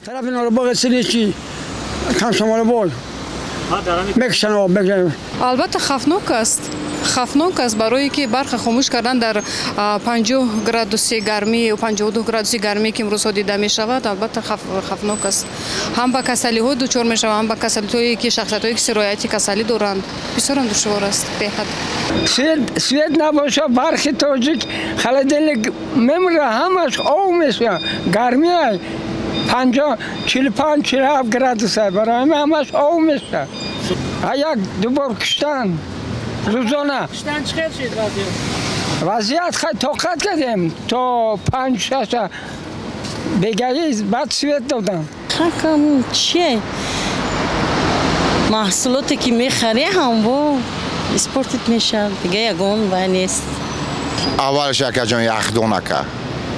Тарафи Норбоғи Синичи Комсомолобод мекушанд об мекушанд. Албатта, хавфнок аст, хавфнок аст, барое ки барқа хомӯш кардан дар 50 градуси гармӣ, 52 градуси гармӣ, ки имрӯзҳо дида мешавад, албатта, хавфнок аст. Ҳам ба касалиҳо дучор мешаванд, ҳам ба касалиҳое ки шахсиятҳое ки сирояти касалӣ доранд. Бисёрам душвор аст, беҳад. Свет набоша, барқи тоҷик, холодильник мемра, ҳамаш об меша. Гармия 50, 45, 47 градуса, барои ҳамаш об меша. Як дубор куштан рӯзона. Куштан чӣ хел шид вазъият? Вазъият хай, тоқат кардем то 5, 6 бегаи, баъд свет додам. Хакам чие, маҳсулоте ки мехарӣ, ҳам бо испортить мешавад, дига ягон вай нест. Аввалаш, акаҷон, яхдон, ака,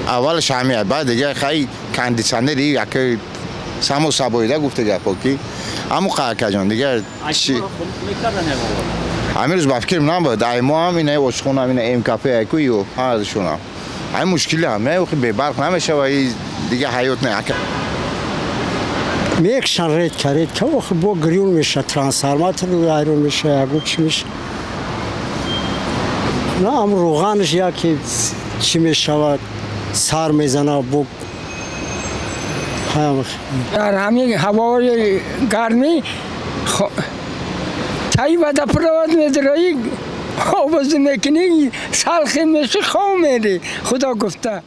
аввалаш ҳамия, баъд дига хай кондитсионери, ака, само собой да гуфта гапо ки ҳаму қа, акаҷон, дига чи. Ҳамин рӯз ба фикрим набуд, ай мо ҳам ина ошхона, ина МКП айку ю ҳардушонам ай мушкили ҳам не, охи бебарқ намешава, дига ҳаёт не, ака. Мекшан редко, редко, охи бо гирён меша, трансформатор айрон меша, ягон чи меша, на ам рӯғанаш яке чӣ мешавад, сар мезана бо. Дар ҳамин ҳавои гармӣ таи водопровод медироӣ, овоз мекунӣ, салхе меши, хов мери, худо гуфта.